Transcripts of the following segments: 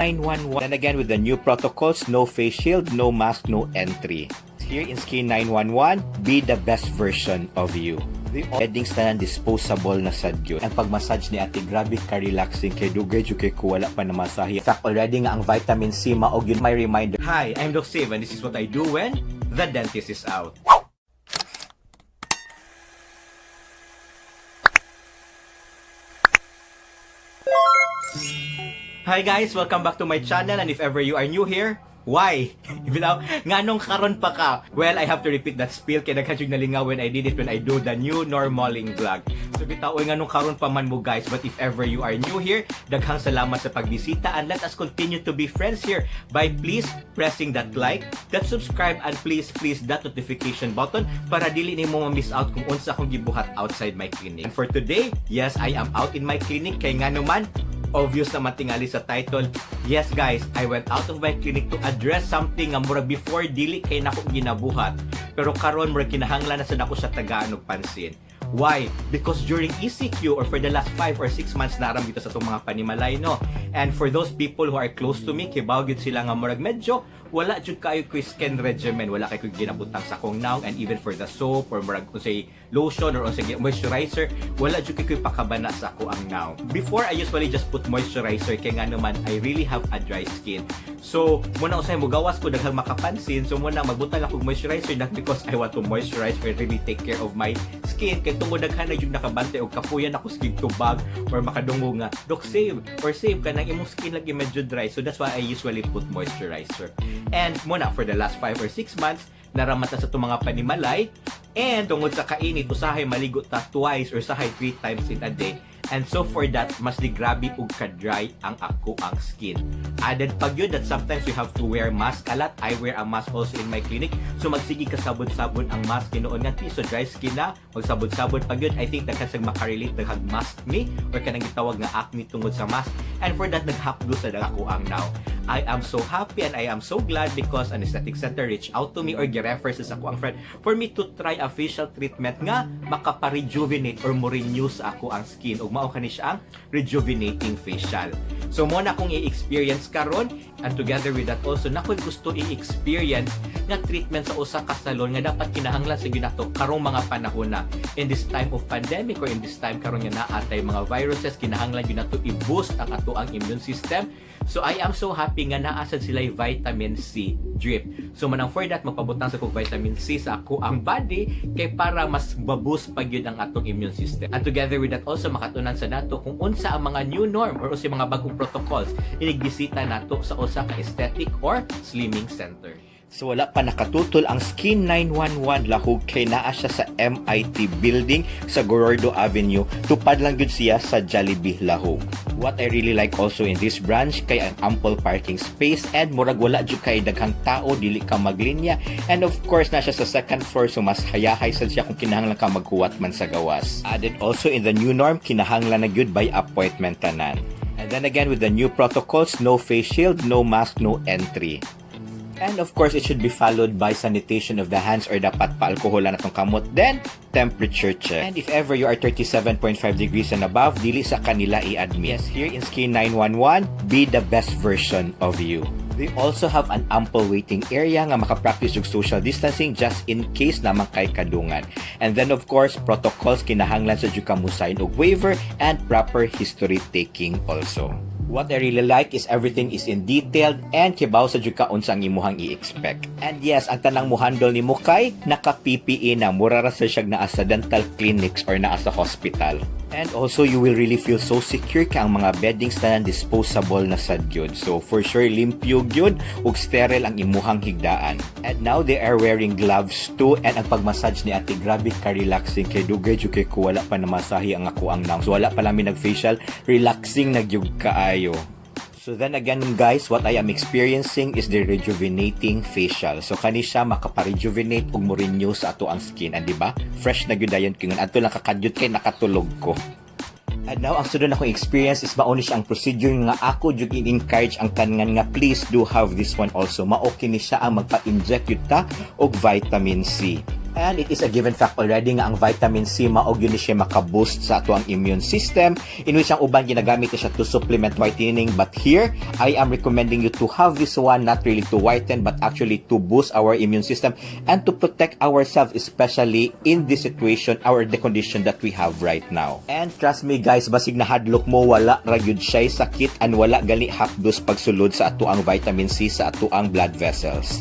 911. And again, with the new protocols, no face shield, no mask, no entry. Here in Skin 911, be the best version of you. The beddings na disposable na sad gyud. Ang pagmassage ni Ate, grabe ka relaxing kay dugay jud kay ko wala pa na masahe. In fact, already nga ang vitamin C mao gyud my reminder. Hi, I'm Doc Save and this is what I do when the dentist is out. Hi guys, welcome back to my channel, and if ever you are new here, why? Bitaw, nganong karon pa ka? Well, I have to repeat that spiel kay daghan jud nalingaw when I did it when I do the new normaling vlog. So bitaw, oy, nganong karon pa man mo, guys, but if ever you are new here, daghang salamat sa pagbisita and let us continue to be friends here by please pressing that like, that subscribe, and please please that notification button para dili nimo ma-miss out kung unsa akong gibuhat outside my clinic. And for today, yes, I am out in my clinic kay ngano man obvious naman tingali sa title. Yes guys, I went out of my clinic to address something nga murag before dili kay nako ginabuhat. Pero karon murag kinahanglan na sad ako sa tagaan og pansin. Why? Because during ECQ or for the last 5 or 6 months naram dito sa itong mga panimalay, no? And for those people who are close to me, kibaw gyud sila nga murag medyo wala jud kayo ko skin regimen, wala kay ko ginabutang sa akong nawong, and even for the soap or murag unsay lotion or unsay moisturizer, wala jud kay ko pakabana sa ako ang nawong. Before, I usually just put moisturizer kay nga naman I really have a dry skin. So, muna usay mugawas ko daghang makapansin, so muna magbutang ako og moisturizer not because I want to moisturize or really take care of my skin kay tungod daghan na jud nakabantay og kapuyan ako sige tubag or makadungog nga, "Doc, save or save kanang imong skin lagi medyo dry." So that's why I usually put moisturizer. And muna for the last 5 or 6 months naramata sa itong mga panimalay, and tungod sa kainit usahay maligo ta twice or usahay three times in a day. And so for that, mas di grabe og ka-dry ang ako ang skin. Added pag yun that sometimes we have to wear mask a lot. I wear a mask also in my clinic. So magsige kasabod-sabod ang mask noon nga so dry skin na, magsabod-sabod pag yun. I think daghan sa makarelate, daghang mask ni or kanang gitawag nga acne tungod sa mask. And for that, naghapdo sa ako ang nawong. I am so happy and I am so glad because an aesthetic center reached out to me or gi-refer sa ako ang friend for me to try a facial treatment nga makapa-rejuvenate or mo renew sa ako ang skin, ug mao kani siya ang rejuvenating facial. So mo na akong i-experience karon, and together with that also na ko'y gusto i-experience nga treatment sa usa ka salon nga dapat kinahanglan sa ginato karong mga panahon na in this time of pandemic or in this time karon nga naa tay mga viruses, kinahanglan gyud nato i-boost ang ato ang immune system. So I am so happy nga naa sad sila vitamin C drip. So manang for that, magpabutang sa kog vitamin C sa ako ang body kay para mas maboost pa gyud ang atong immune system. And together with that also, makatunan sa nato kung unsa ang mga new norm or unsay mga bagong protocols inigbisita nato sa usa ka aesthetic or slimming center. So wala pa nakatutol ang Skin 911 Lahug kay naa siya sa MIT building sa Gorordo Avenue. Tupad lang gyud siya sa Jollibee Lahug. What I really like also in this branch kay ang ample parking space and murag wala jud kay daghang tao, dili ka maglinya. And of course na siya sa second floor, so mas hayahay sad siya kung kinahanglan ka maghuwat man sa gawas. Added also in the new norm, kinahanglan na gyud by appointment tanan. And then again, with the new protocols, no face shield, no mask, no entry. And of course, it should be followed by sanitation of the hands or dapat pa-alkoholan atong kamot. Then, temperature check. And if ever you are 37.5 degrees and above, dili sa kanila i-admit. Yes, here in Skin 911, be the best version of you. They also have an ample waiting area nga makapractice yung social distancing just in case naman kay kadungan. And then of course, protocols, kinahanglan sa jud ka mo sign og waiver and proper history taking also. What I really like is everything is in detailed and kibaw sa jud ka unsa ang imuhang i-expect. And yes, ang tanang muhandle nimo kay naka PPE na, mura ra sa siyag naa sa dental clinics or naa sa hospital. And also, you will really feel so secure kay ang mga beddings tanan disposable na sad gyud. So, for sure, limpyo gyud ug sterile ang imuhang higdaan. And now, they are wearing gloves too. And ang pagmassage ni Ate, grabe ka-relaxing. Kay dugay jud kay ko wala pa namasahi ang ako ang nawong. So, wala pa lang mi nag-facial. Relaxing na gyud kaayo. So then again guys, what I am experiencing is the rejuvenating facial. So kani siya makapa-rejuvenate ug mo renew sa ato ang skin. And di ba? Fresh na gyud dayon kingon adto lang kakadyot kay nakatulog ko. And now, ang sunod na akong experience is mao ni siya ang procedure nga ako jud i-encourage ang tanan nga please do have this one also. Mao kini siya ang magpa-inject yun ta og vitamin C. And it is a given fact already nga ang vitamin C mao gyud ni siya makaboost sa atoang immune system, in which ang uban ginagamit siya to supplement whitening, but here I am recommending you to have this one not really to whiten but actually to boost our immune system and to protect ourselves, especially in this situation or the condition that we have right now. And trust me, guys, basig nahadlok mo, wala ra gyud siya sakit and wala gali hapdos pagsulod sa atoang vitamin C sa atoang blood vessels.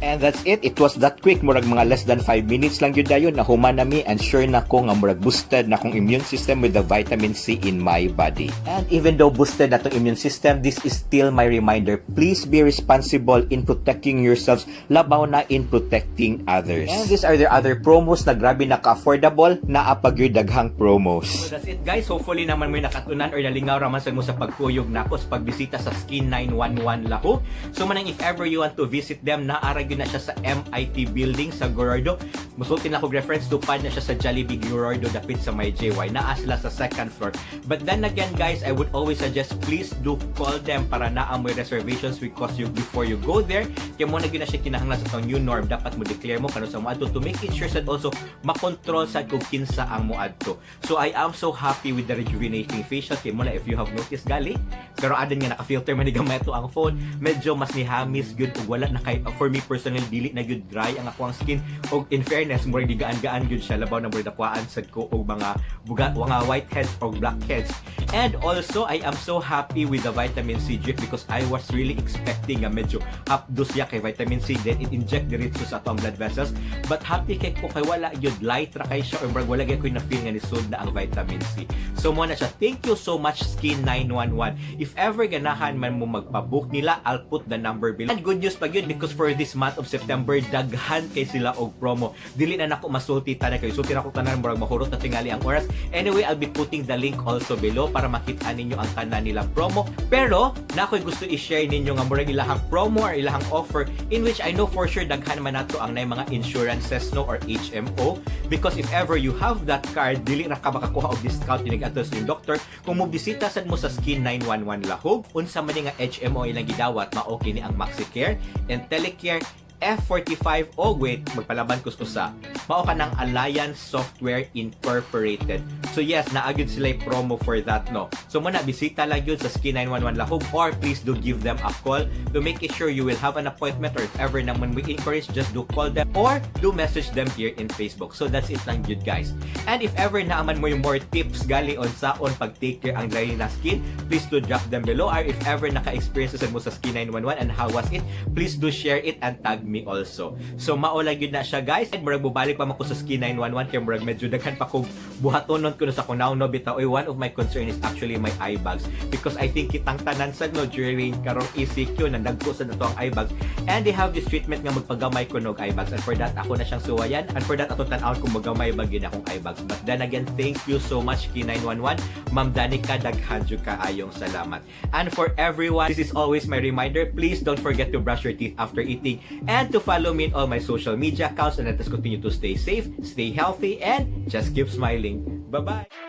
And that's it. It was that quick. Murag mga less than 5 minutes lang yun dayon. Nahuman na mi and sure na ko nga murag boosted na akong immune system with the vitamin C in my body. And even though boosted na tong immune system, this is still my reminder. Please be responsible in protecting yourselves, labaw na in protecting others. And these are the other promos na grabe naka-affordable na apag daghang promos. So that's it, guys. Hopefully naman may nakatunan or nalingaw raman sa mo sa pagkuyog nako sa pagbisita sa Skin 911 Lahug. So manang if ever you want to visit them, naa ra gyud na siya sa MIT building sa Gorordo. Musulti na ko reference, tupad na siya sa Jollibee Gorordo, dapit sa may JY. Naa sila sa second floor. But then again, guys, I would always suggest, please do call them para naa moy reservations because you before you go there, kay mo na gyud na siya kinahanglan sa atong new norm. Dapat mo declare mo kanus-a mo adto to make it sure sad also makontrol sad kung kinsa ang moadto. So I am so happy with the rejuvenating facial kay mo na, if you have noticed gali, pero adon nga naka-filter man ni gamay to ang phone, medyo mas nihamis gyud ug wala na kay, for me personally, dili na gyud dry ang akong skin. Og in fairness, murag di gaan-gaan gyud siya, labaw na murag nakuhaan sad ko og mga buga, mga whiteheads or blackheads. And also, I am so happy with the vitamin C drip because I was really expecting nga medyo hapdos ya kay vitamin C, then it inject diretso sa atong blood vessels, but happy kay ko kay wala gyud, light ra kay siya or murag wala gyud ko na feel nga nisud na ang vitamin C. So mo na siya. Thank you so much, Skin 911. If ever ganahan man mo magpa-book nila, I'll put the number below. And good news pa gyud because for this month of September, daghan kay sila og promo. Dili na nako masulti tanan kay sulti na ko tanan, murag mahurot na tingali ang oras. Anyway, I'll be putting the link also below para makita ninyo ang tanan nilang promo. Pero na ako'y gusto i-share ninyo nga murag ilahang promo or ilahang offer, in which I know for sure daghan man nato ang nay mga insurances, no, or HMO, because if ever you have that card, dili ra ka makakuha og discount inig adto sa inyong doktor kung mo bisita sad mo sa Skin 911 Lahug. Unsa man ni nga HMO ilang gidawat? Mao kini ang MaxiCare, IntelliCare, F45 o wait, magpalaban kus usa. Mao kanang Alliance Software Incorporated. So yes, naa gyud sila promo for that, no. So mo na, bisita lang yun sa Skin 911 Lahug or please do give them a call to make it sure you will have an appointment, or if ever naman we encourage, just do call them or do message them here in Facebook. So that's it lang yun, guys. And if ever naaman mo yung more tips gali on saon pag take care ang dry na skin, please do drop them below, or if ever naka-experience mo sa Skin 911 and how was it, please do share it and tag me also. So mao lang yun na siya, guys. And murag bubalik pa man ko sa Skin 911 kay murag medyo daghan pa kog buhatonon ko na sa kunaw, no, bitaw. Oy, one of my concern is actually my eye bags because I think kitang tanan sad, no, during karong ECQ na nagko sa nato ang eye bags, and they have this treatment nga magpagamay ko og eye bags, and for that ako na siyang suwayan, and for that atong tan-awon kung magamay ba gyud akong eye bags. But then again, thank you so much, Skin 911. Ma'am Danica, daghan jud kaayong salamat. And for everyone, this is always my reminder, please don't forget to brush your teeth after eating and to follow me in all my social media accounts, and let us continue to stay safe, stay healthy, and just keep smiling. Bye bye.